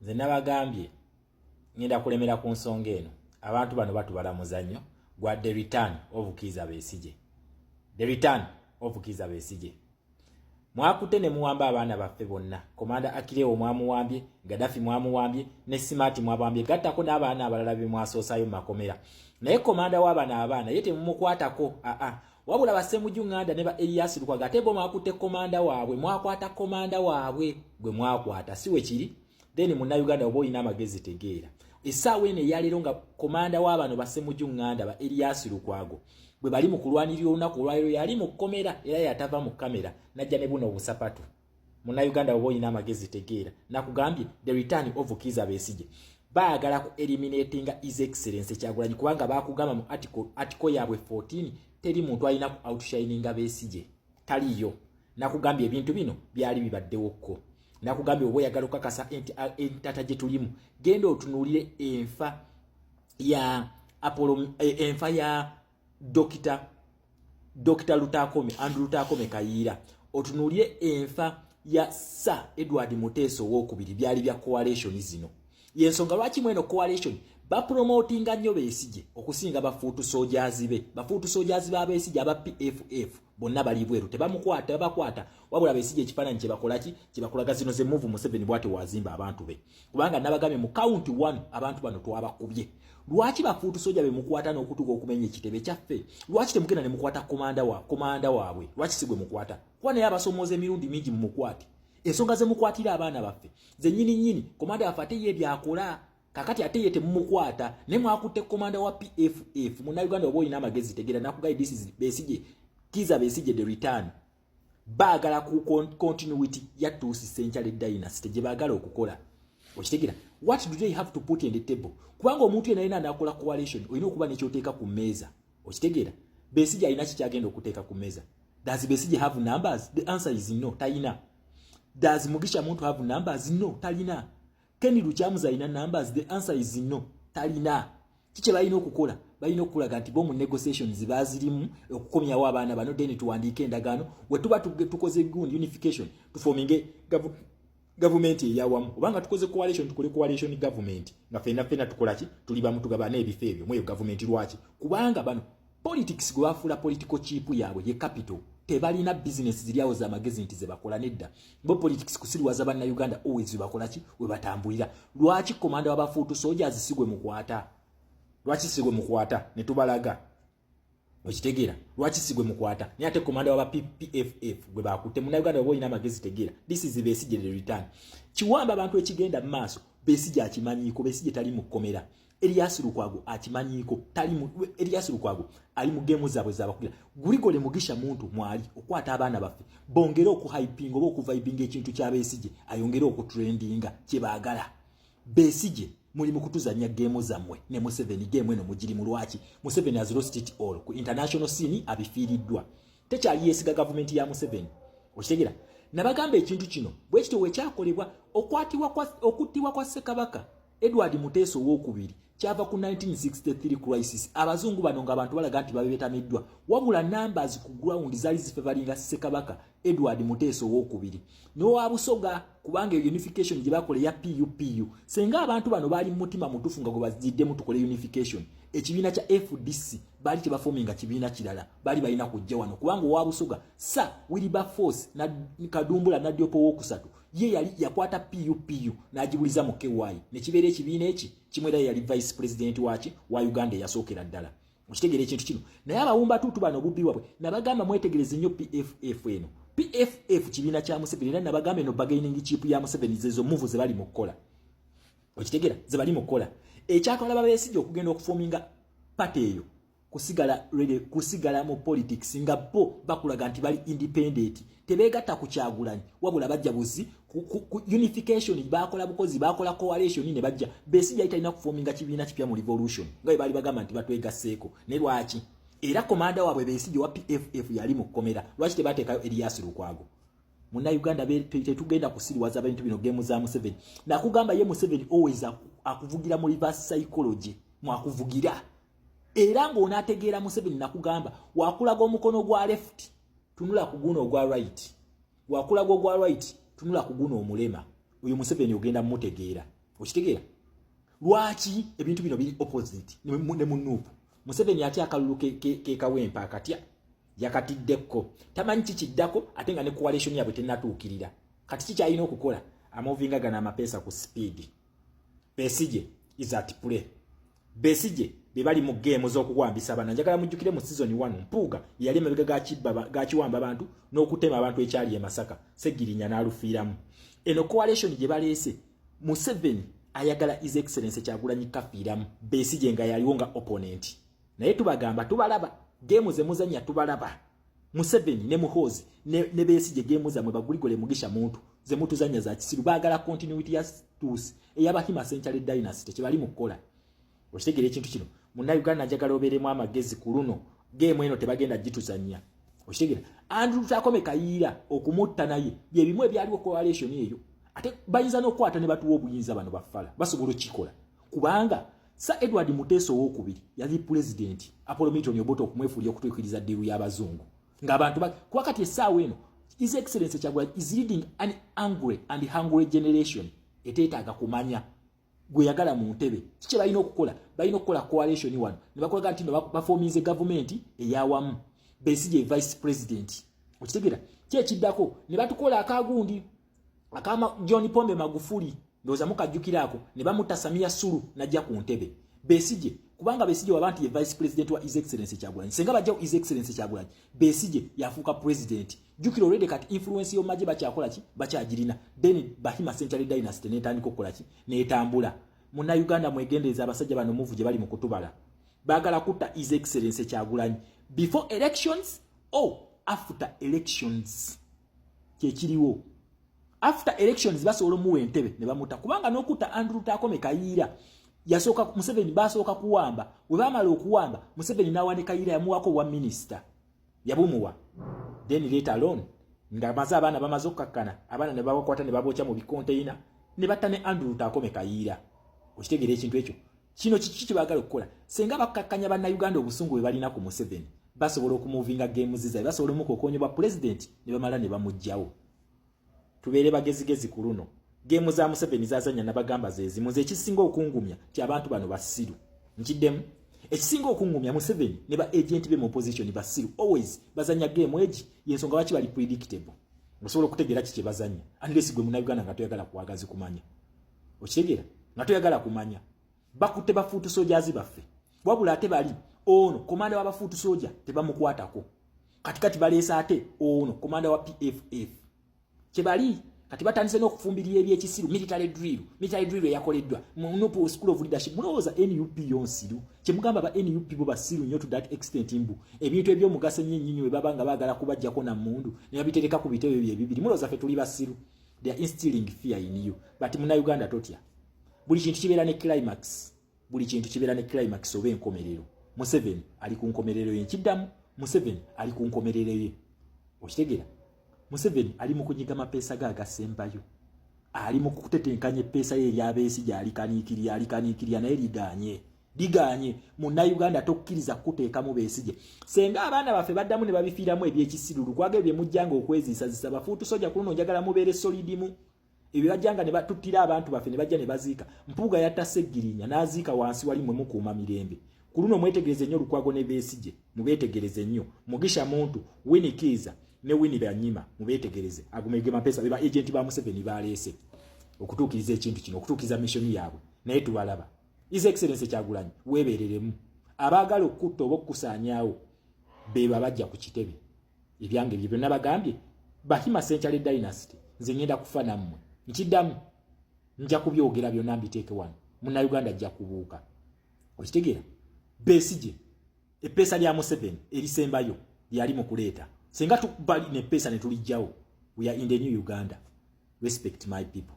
Nze nabagambye ngenda kulemera ku nsonga eno. Abantu bano batubala muzannyo gwa the return of Kiiza Besigye, the return of Kiiza Besigye. Mwakutte ne muwamba abaana baffe bonna. Komanda Akirewo mwamuwambye, Gaddafi mwamuwambye, ne Smart mwabambye, gattako n'abaana abalala be mwasoosayo mu makomera. Naye komanda w'abano abaana ye temumukwatako. Aa, wabula basemuju Nganda ne ba Elias Lukwago, ate bo mwakutte komanda waabwe. Mwakwata komanda waabwe gwe mwakwata, si we kiri? Then Munnayuganda, oba olina amagezi, tegeera essaawa eno eyaleero nga komanda w'abano basemuju Nganda, ba Elias Lukwago, bwe bali mu kulwanirira olunaku olwaleero, yali mu kkomera era yatava mu kamera najja ne buno obusapatu. Munnayuganda, oba olina amagezi, tegeera. Nakugambye the return of Kiiza Besigye. Baagala ku eliminatinga His Excellence Kyagulanyi, kubanga bakugamba mu article yaabwe 14 teri muntu alina ku outshininga Besigye, taliyo. Nakugambye ebintu bino byali bibaddewokko. Nakugambye oba oyagala okukakasa entata gye tulimu, genda otunuulire enfa ya Apollo, enfa ya Dokita Lutakome, Andrew Lutakome Kayiira, otunuulire enfa ya Sir Edward Muteesa Owokubiri. Byali bya coalition zino. Yensonga lwaki mweno coalition bapromotinga nnyo Besigye okusinga ba foot soldiers be. Ba foot soldiers ba Besigye aba PFF bonna bali bweru, tebamukwata, babakwata. Wabula Besigye ekifaananyi kyebakolaki, kyebakolaga zino ze move. Museveni bwate wazimba abantu be, kubanga nabagambye mu count 1 abantu bano twabakubye. Lwaki ba foot soldier bemukwata n'okutuuka okumenya ekitebe kyaffe? Lwaki temugenda ne mukwata komanda waabwe? Lwaki si gwe mukwata? Kuba naye abasomooza emirundi mingi. Mumukwate. Ensonga zemukwatira abaana baffe zennyini nnyini. Komanda waffe ate ye byakola kakati, ate ye temumukwata, naye mwakutte komanda wa PFF. Munnayuganda, oba olina amagezi, tegeera. Nakugambye, this is Besigye, Kiiza Besigye, the return. Baagala ku continuity ya Tutsi century dynasty gye baagala okukola. Okitegeera? What do they have to put in the table? Kubanga omuntu yena yena anakola coalition olina okuba nekyoteeka ku mmeeza. Okitegeera? Besigye alina kikyagenda okuteeka ku mmeeza? Does Besigye have numbers? The answer is no, talina. Does Mugisha Muntu have numbers? No, talina. Ken Lukyamuzi alina numbers? The answer is no, talina. Kikye balina okukola? Balina okulaga nti bo mu negotiations bazirimu okukomyawo abaana bano, then tuwandiike endagaano. We tuba tukoze gundi unification, tuforminge gavumenti eyawamu. Obanga tukoze coalition, tukole coalition government nga fenna fenna tukolaki, tuli bamu, tugabana ebifo ebyo mweyo gavumenti. Lwaki? Kubanga bano politics gwe bafuula political chip yaabwe ye capital. Tebalina business ziri awo z'amagezi nti ze bakola, nedda. Bo politics kusiriwaza Bannayuganda always webakolaki, we batambulira. Lwaki komanda w'aba foot soldiers si gwe mukwata? Lwaki si gwe mukwata ne tubalaga? Okitegeera? Lwaki si gwe mukwata, naye ate komanda waba PFF gwe bakutte? Munnayuganda, oba olina amagezi, tegeera. This is Besigye the return. Kiwamba abantu ekigenda mu maaso, Besigye akimanyiiko. Besigye tali mu kkomera. Erias Lukwago akimanyiiko, tali. Erias Lukwago ali mu game zaabwe zabakugira. Gregory Mugisha Muntu mwali okwata abaana baffe bongere okuhypinga oba okuvibinga ekintu kya Besigye, ayongere okutrendinga kyebaagala. Besigye, muli mu kutuzanya game zammwe ne Museveni. Game eno mugiri mu. Lwaki? Museveni has lost it all ku international scene, abifiiriddwa, tekyali yeesiga gavumenti ya Museveni. Okitegeera? Nabagamba ekintu kino bwe kityo wekyakolebwa. Okuttibwa kwa Ssekabaka Edward Muteesa Owokubiri kyava ku 1963 crisis. Abazungu bano nga abantu balaga nti babetamiddwa, wabula numbers ku ground zaali zifavouringa Ssekabaka Edward Muteesa Owokubiri n'owabusoga, kubanga eyo unification gye bakola eya PUPU, senga abantu bano baali mu mutima mutuufu nga gwe baziddemu tukole unification, ekibiina kya FDC baali tebaforminga kibiina kirala, baali balina kujja wano, kubanga owabusoga Sir Wilberforce na Kadumbula Nadiope Owokusatu ye yali yakwata PUPU n'agibuliza mu KY nekibeera ekibiina eki kimu, era yali vice president waki wa Uganda eyasookera ddala. Okitegeera ekintu kino? Naye abawumba tuutu bano obubbi bwabwe, nabagamba mwetegereze nnyo PFF eno. PFF kibiina kya Museveni, era nabagamba eno bargaining chip ya Museveni. Zezo move ze bali mu kukola. Okitegeera? Ze bali mu kukola. Ekyatwala babesigye okugenda okuforminga party eyo kusigala ready, kusigala mu politics nga bo bakulaga nti bali independent, tebeegatta ku Kyagulanyi, wabula bajja buzi ku unification. Bakola bukozi, bakola coalition ne bajja. Besigye yali talina kuforminga kibiina kipya mu revolution nga bwe baali bagamba nti batwegasseeko. Ne lwaki era komanda waabwe Besigye wa PFF yali mu kkomera? Lwaki tebateekayo Erias Lukwago? Munnayuganda, tetugenda kusiriwaza bintu bino, game za Museveni. Nakugamba ye Museveni always akuvugira mu reverse psychology, mwakuvugira era ng'onaategeera Museveni. Nakugamba wakulaga omukono gwa left, tunula ku guno ogwa right. Wakulaga ogwa right, tunula ku guno omulema. Oyo Museveni ogenda mumutegeera. Okitegeera lwaki ebintu bino biri opposite ne mu NUP? Museveni atya akalulu ke Kawempe, akatya, yakatiddeko, tamanyi kikiddako, ate nga ne coalition yabwe tenatuukirira. Kati kikyalina okukola amovinga gano amapeesa ku speed. Besigye is at play. Besigye be bali mu game z'okuwambisa abaana. Njagala mujjukire mu season 1, Mpuuga yali emabega gakiwamba abantu n'okutema abantu ekyali e Masaka, Segirinya n'alufiiramu. Eno coalition gye baleese, Museveni ayagala His Excellence Kyagulanyi kafiiramu, Besigye nga yaliwo nga opponent. Naye tubagamba, tubalaba, game ze muzannya tubalaba. Museveni ne Muhoozi ne Besigye, game zammwe baguligole Mugisha Muntu ze mutuzannya za kisiru. Baagala continuity ya status ey'Abahima Century Dynasty kye bali mu kukola. Okitegeera ekintu kino, Munnayuganda? Njagala obeeremu amagezi ku luno. Game eno tebagenda gituzannya. Okitegeera? Andrew Lutaakome Kayiira okumutta naye byebimu ebyaliwo, coalition eyo. Ate bayinza n'okukwata ne batuwa obuyinza. Bano bafala basobola okukikola, kubanga Sir Edward Muteesa Owokubiri yali pulezidenti, Apollo Milton Obote okumwefuulira okutuukiriza deal y'abazungu ng'abantu kuba kati essaawa eno His Excellence Kyagulanyi is leading an angry and hungry generation eteetaaga kumanya gwe yagala mu ntebe. Kiki balina okukola? Balina okukola coalition wano ne bakolaga nti no baforminze gavumenti eyawamu, Besigye vice president. Okitegeera ki ekiddako? Ne batukola akagundi akama John Pombe Magufuli, ndowooza mukajjukiraako, ne bamutta, Samia Suluhu najja ku ntebe. Besigye, kubanga Besigye waba nti ye vice president wa His Excellence Kyagulanyi, senga bajjawo His Excellence Kyagulanyi, Besigye yafuuka president. Jjukira already kati influence y'omagye bakyakola ki? Bakyagirina. Then Bahima Century Dynasty netandika okukola ki? Netambula. Munnayuganda, mwegendereza abasajja bano, move gye bali mu kutubala. Baagala kutta His Excellence Kyagulanyi before elections or after elections. Kyekiriwo, after elections basobola omuwa entebe ne bamuta, kubanga n'okutta Andrew Lutaakome Kayiira yasooka Museveni, basooka kuwamba. We bamala okuwamba, Museveni n'awa ne Kayiira, yamuwako obwa minisita, yabumuwa. Then later on nga maze abaana bamaze okukakkana, abaana ne babakwata ne babookya mu bikonteina ne batta ne Andrew Lutaakome Kayiira. Okitegeera ekintu ekyo? Kino kiki kye baagala okukola? Senga bakkakkanya Bannayuganda obusungu bwe balina ku Museveni, basobola okumuvinga game zaabwe, basobola omukokonya bwa pulezidenti ne bamala ne bamuggyawo. Tubeere bagezigezi ku luno. Game za Museveni zazanya nabagamba zezimu. Nze ekisinga okungumya ti abantu bano basiru. Nkiddemu, ekisinga okungumya, Museveni ne ba agent be mu opposition basiru. Always bazanya game egi, yensonga lwaki bali predictable. Osobola okutegeera ki kye bazanya, unless gwe Munnayuganda nga toyagala kwagazi kumanya. Okitegeera? Nga toyagala kumanya, bakutte ba foot soldiers baffe, wabula ate bali ono komanda w'aba foot soldier tebamukwatako. Kati kati baleese ate ono komanda wa PFF kyebali. Kati batandise n'okufumbirira ebyekisiru, military drill. Military drill eyakoleddwa mu NUP School of Leadership. Mulowooza NUP yonsiru? Kyemugamba ba NUP bo basiru nnyo to that extent mbu ebintu ebyomugaso ennyo ennyinyi bwe baba nga baagala kubajjako na mmundu ne babitereka ku bitebe bye ebibiri. Mulowooza ffe tuli basiru? They are instilling fear in you, but Munnayuganda, totya. Buli kintu kibeera ne climax, buli kintu kibeera ne climax oba enkomerero. Museveni ali ku nkomerero ye. Nkiddamu, Museveni ali ku nkomerero ye. Okitegeera? Museveni ali mu kunyiga mapeesa ge agasembayo, ali mu kutetenkanya eppeesa ye eryabeesigye, alikaniikirya, alikaniikirya, naye liganye, liganye. Munnayuganda, tokkiriza kukuteekamu Besigye. Senga abaana baffe baddamu ne babifiiramu ebyekisiru, Lukwago ebyo mujjanga okweziisazisa ba foot soldier, ku luno njagala mubeere solid mu ebyo. Bajjanga ne batuttira abantu baffe, ne bajja ne baziika. Mpuuga yatta Seggirinya n'aziika wansi wali. Mwe mukuuma mirembe, ku luno mwetegereze nnyo Lukwago ne Besigye, mubeetegereze nnyo. Mugisha Muntu, Winnie Kiiza ne Winnie Byanyima, mubeetegereze. Agumege mapeesa be ba agent ba Museveni baleese okutuukiriza ekintu kino, okutuukiriza mission yaabwe, naye tubalaba. His Excellence Kyagulanyi, weebereremu. Abaagala okukutta oba okukusaanyaawo beba bajja ku kitebe. Ebyange bye byonna bagambye Bahima Century Dynasty. Nze ngenda kufa nammwe. Nkiddamu, nja kubyogera byonna mbiteeke wano. Munnayuganda ajja kubuuka. Okitegeera? Besigye, eppeesa lya Museveni erisembayo lyali mu kuleeta, singa tubali nepeesa ne tulijjawo, we are in the new Uganda. Respect my people.